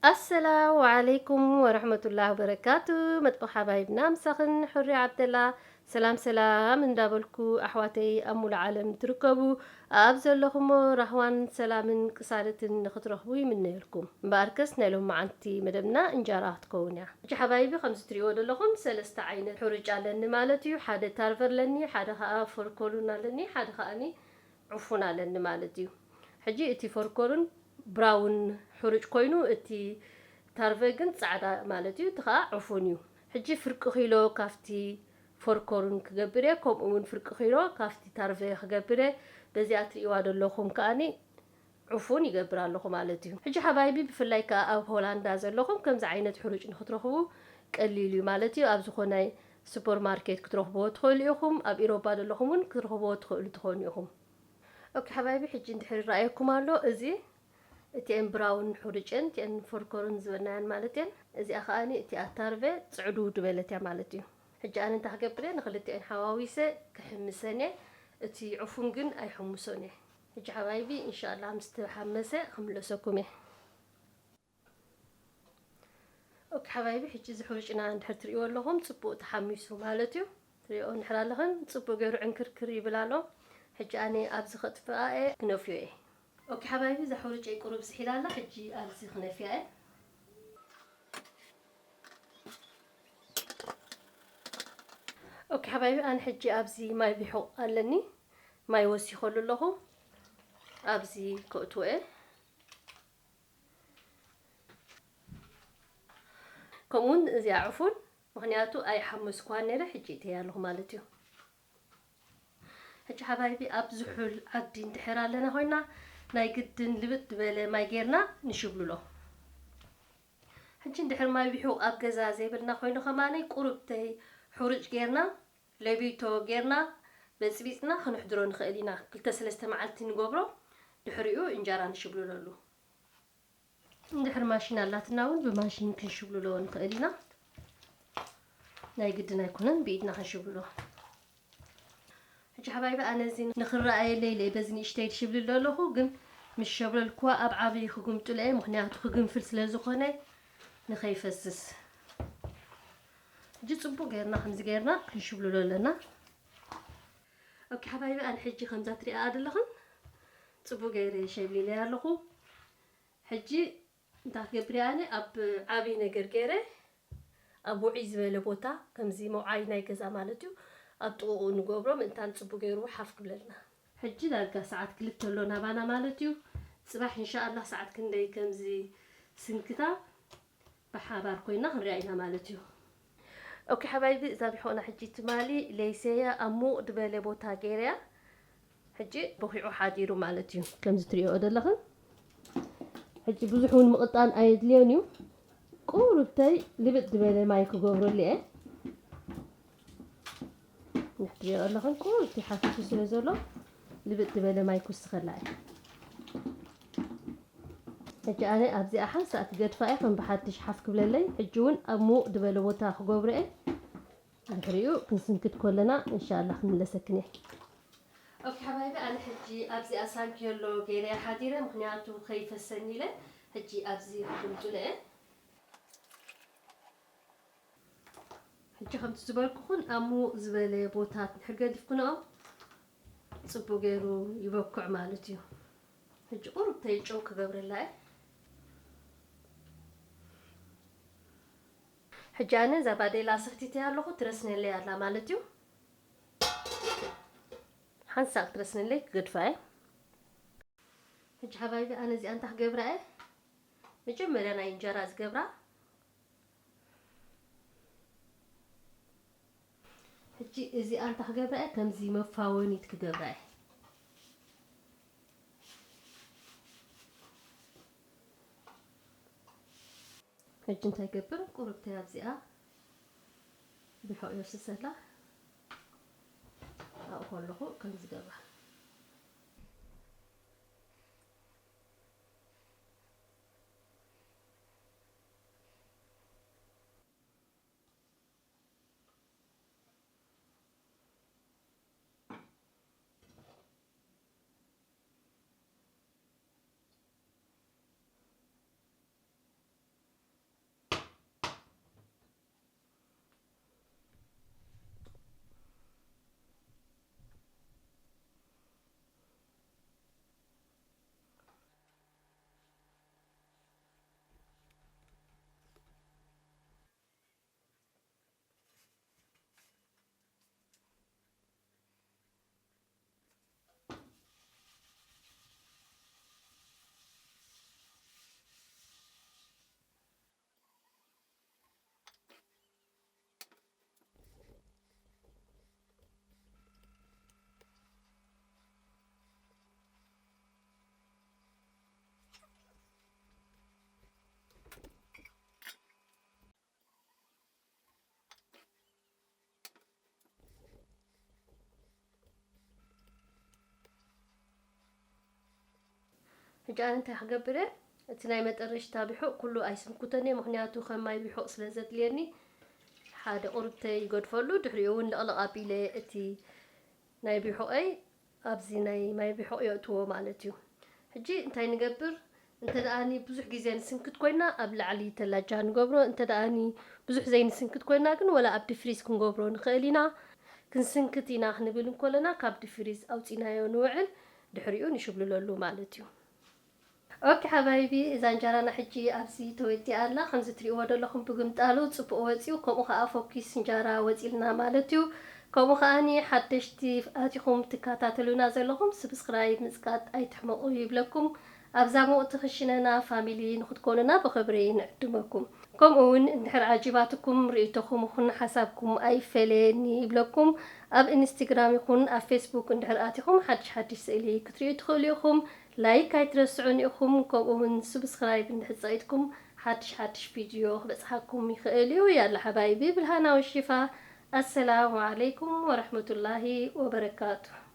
ኣሰላሙ ዓለይኩም ወረሕመቱላሂ ወበረካቱ። መጥበኽ ሓባይብና ምሳኽን፣ ሕሪ ዓብደላ። ሰላም ሰላም እንዳበልኩ፣ ኣሕዋተይ ኣብ ሙሉ ዓለም ትርከቡ፣ ኣብ ዘለኹሞ ራህዋን ሰላምን ቅሳነትን ንኽትረኽቡ ይምነየልኩም። እምበኣርከስ ናይ ሎማዓንቲ መደብና እንጀራ ክትከውን እያ። ሕጂ ሓባይቢ፣ ከምዚ ትሪእዎ ዘለኹም ሰለስተ ዓይነት ሕሩጭ ኣለኒ ማለት እዩ። ሓደ ታርቨ ኣለኒ፣ ሓደ ኸኣ ፎርኮሉን ኣለኒ፣ ሓደ ኸኣኒ ዕፉን ኣለኒ ማለት እዩ። ሕጂ እቲ ፎርኮሉን ብራውን ሕሩጭ ኮይኑ፣ እቲ ታርቨ ግን ጻዕዳ ማለት እዩ። እቲ ኸኣ ዕፉን እዩ። ሕጂ ፍርቂ ኪሎ ካብቲ ፎርኮሉን ክገብር እየ፣ ከምኡ እውን ፍርቂ ኪሎ ካብቲ ታርቨ ክገብር እየ። በዚኣ ትርእይዋ ዘለኹም ከኣኒ ዕፉን ይገብር ኣለኹ ማለት እዩ። ሕጂ ሓባይቢ፣ ብፍላይ ከኣ ኣብ ሆላንዳ ዘለኹም ከምዚ ዓይነት ሕሩጭ ንኽትረኽቡ ቀሊል እዩ ማለት እዩ። ኣብ ዝኾነ ሱፐርማርኬት ክትረኽብዎ ትኽእሉ ኢኹም። ኣብ ኢሮባ ዘለኹም እውን ክትረኽብዎ ትኽእሉ ትኾኑ ኢኹም። ኦኬ ሓባይቢ፣ ሕጂ እንድሕር ይረኣየኩም ኣሎ፣ እዚ እቲኤን ብራውን ሕሩጭን እቲኤን ፎርኮርን ዝበልናየን ማለት እየን። እዚኣ ከኣኒ እቲኣ ታርቨ ጽዕዱ ዝበለት እያ ማለት እዩ። ሕጂ ኣነ እንታይ ክገብር እየ? ንኽልቲኤን ሓዋዊሰ ክሕምሰን እየ። እቲ ዕፉን ግን ኣይሕምሶን እየ። ሕጂ ሓባይቢ፣ ኢንሻኣላህ ምስ ተሓመሰ ክምለሰኩም እየ። ኦኬ ሓባይቢ፣ ሕጂ እዚ ሕሩጭና እንድሕር ትርእይዎ ኣለኹም፣ ጽቡቕ ተሓሚሱ ማለት እዩ። ትርእይዎ እንድሕር ኣለኽን፣ ጽቡቕ ገይሩ ዕንክርክር ይብል ኣሎ። ሕጂ ኣነ ኣብዚ ከጥፍኣ እየ፣ ክነፍዮ እየ። ኦኬ ሓባይቢ፣ እዛ ሕሩጨይ ቁሩብ ዝሒላ ኣላ፣ ሕጂ ኣብዚ ክነፍያ እየ። ኦኬ ሓባይቢ፣ ኣነ ሕጂ ኣብዚ ማይ ቢሑቕ ኣለኒ፣ ማይ ወሲኸሉ ኣለኹ፣ ኣብዚ ከእትዎ እየ። ከምኡውን እዚኣ ዕፉን፣ ምኽንያቱ ኣይሓመስኳን ነይረ፣ ሕጂ እተያ ኣለኹ ማለት እዩ። ሕጂ ሓባይቢ፣ ኣብ ዝሑል ዓዲ እንድሕር ኣለና ኮይና፣ ናይ ግድን ልብጥ ዝበለ ማይ ጌርና ንሽብልሎ። ሕጂ እንድሕር ማይ ቢሑ ኣብ ገዛ ዘይብልና ኮይኑ ከማነይ፣ ቁሩብተይ ሕሩጭ ጌርና፣ ለቢቶ ጌርና፣ በጽቢጽና ክነሕድሮ ንኽእል ኢና። ክልተ ሰለስተ መዓልቲ ንገብሮ፣ ድሕሪኡ እንጀራ ንሽብልለሉ። እንድሕር ማሽን ኣላትና እውን ብማሽን ክንሽብልሎ ንኽእል ኢና። ናይ ግድን ኣይኮነን ብኢድና ክንሽብልሎ። ሕጂ ሓባይቢ፣ ኣነ እዚ ንኽረኣየለይ ኢለ በዚ ንእሽተይ ዝሽብልሎ ኣለኹ፣ ግን ምስ ሸብለልኩዋ ኣብ ዓብዪ ክጉምጥሎ እየ፣ ምኽንያቱ ክግንፍል ስለ ዝኾነ ንኸይፈስስ። ሕጂ ጽቡቕ ጌርና ከምዚ ጌርና ክንሽብልሎ ኣለና። ኦኬ ሓባይቢ፣ ኣነ ሕጂ ከምዛ ትሪኣ ዘለኽን ጽቡቕ ገይረ ሸብሊለያ ኣለኹ። ሕጂ እንታይ ክገብር እየ ኣነ? ኣብ ዓብዪ ነገር ገይረ፣ ኣብ ውዑይ ዝበለ ቦታ፣ ከምዚ መውዓዪ ናይ ገዛ ማለት እዩ፣ ኣብ ጥቕኡ ንገብሮ፣ ምእንታን ጽቡቕ ገይሩ ሓፍ ክብለልና። ሕጂ ዳርጋ ሰዓት ክልተ ኣሎ ናባና ማለት እዩ። ጽባሕ እንሻኣላህ ሰዓት ክንደይ ከምዚ ስንክታ ብሓባር ኮይና ክንሪኣ ኢና ማለት እዩ። ኦኬ ሓባይቢ፣ እዛ ቢሖና ሕጂ ትማሊ ለይሰያ ኣብ ሙቕ ዝበለ ቦታ ገይረያ። ሕጂ ቦኺዑ ሓዲሩ ማለት እዩ። ከምዚ ትሪኦ ዘለኽን። ሕጂ ብዙሕ እውን ምቕጣን ኣየድልዮን እዩ። ቁሩብተይ ልብጥ ዝበለ ማይ ክገብረሉ እየ። ንሕድሪኦ ኣለኽን፣ ቁሩብቲ ሓፊሱ ስለ ዘሎ ልብጥ ዝበለ ማይ ክውስኸላ እየ። ሕጂ ኣነ ኣብዚኣ ሓንሳእ ክገድፋ እየ፣ ከም ብሓድሽ ሓፍ ክብለለይ። ሕጂ እውን ኣብ ምዉቕ ዝበለ ቦታ ክገብሮ እየ። ድሕሪኡ ክንስንክት ከለና እንሻላ ክምለሰክን እየ። ኦኬ ሓባይቢ፣ ኣነ ሕጂ ኣብዚኣ ሳንኪየሎ ገይረያ ሓዲረ፣ ምኽንያቱ ከይፈሰኒ ኢለ። ሕጂ ኣብዚ ክግምጥሎ እየ። ሕጂ ከምቲ ዝበልኩኹን ኣብ ምዉቕ ዝበለ ቦታ እንድሕር ገዲፍኩንኦ ጽቡቕ ገይሩ ይበኩዕ ማለት እዩ። ሕጂ ቁሩብ ተይጨው ክገብረላ እየ። ሕጂ ኣነ እዛ ባዴላ ሰኽቲተያ ኣለኹ፣ ትረስነለይ ኣላ ማለት እዩ። ሓንሳእ ክትረስነለይ ክገድፋ እየ። ሕጂ ሓባይቢ፣ ኣነ እዚኣ እንታይ ክገብራ እየ? መጀመርያ ናይ እንጀራ ዝገብራ። ሕጂ እዚኣ እንታይ ክገብራ እየ? ከምዚ መፋወኒት ክገብራ እየ። ሕጂ እንታይ ገብር? ቁርብተይ ኣብዚኣ ብሕቕ የፍስሰላ። ኣብኡ ከለኹ ከምዚ ገብራ። ሕጂ ኣነ እንታይ ክገብር እየ? እቲ ናይ መጠረሽታ ቢሑቕ ኩሉ ኣይስንኩተን እየ፣ ምኽንያቱ ከም ማይ ቢሑቕ ስለ ዘድልየኒ ሓደ ቁርብተይ ይገድፈሉ፣ ድሕሪኡ እውን ልቕልቕ ኣቢለ እቲ ናይ ቢሑቐይ ኣብዚ ናይ ማይ ቢሑቕ የእትዎ ማለት እዩ። ሕጂ እንታይ ንገብር? እንተ ደኣኒ ብዙሕ ግዜ ንስንክት ኮይና ኣብ ላዕሊ ተላጃ ንገብሮ፣ እንተ ደኣኒ ብዙሕ ዘይንስንክት ኮይና ግን ወላ ኣብ ዲፍሪዝ ክንገብሮ ንኽእል ኢና። ክንስንክት ኢና ክንብል እንከለና ካብ ዲፍሪዝ ኣውፂናዮ ንውዕል፣ ድሕሪኡ ንሽብልለሉ ማለት እዩ። ኦኬ ሓባይቢ፣ እዛ እንጀራና ሕጂ ኣብዚ ተወዲኣ ኣላ። ከምዚ ትሪእዎ ዘለኹም ብግምጣሉ ጽቡቕ ወጺኡ፣ ከምኡ ከኣ ፎኪስ እንጀራ ወጺልና ማለት እዩ። ከምኡ ከኣኒ ሓደሽቲ ኣቲኹም ትከታተሉና ዘለኹም ስብስክራይብ ምጽቃጥ ኣይትሕመቑ ይብለኩም። ኣብዛ ምውቕቲ ክሽነና ፋሚሊ ንኽትኮኑና ብኽብሪ ንዕድመኩም። ከምኡ እውን እንድሕር ዓጂባትኩም ርእይቶኹም ይኹን ሓሳብኩም ኣይፈለየኒ ይብለኩም። ኣብ ኢንስታግራም ይኹን ኣብ ፌስቡክ እንድሕር ኣቲኹም ሓድሽ ሓድሽ ስእሊ ክትርእዩ ትኽእሉ ኢኹም። ላይክ ኣይትረስዑን ኢኹም፣ ከምኡ እውን ስብስክራይብ እንድሕር ጸቒጥኩም ሓድሽ ሓድሽ ቪድዮ ክበጽሓኩም ይኽእል እዩ። ያላ ሓባይቢ ብልሃና ወሺፋ። ኣሰላሙ ዓለይኩም ወረሕመቱላሂ ወበረካቱ።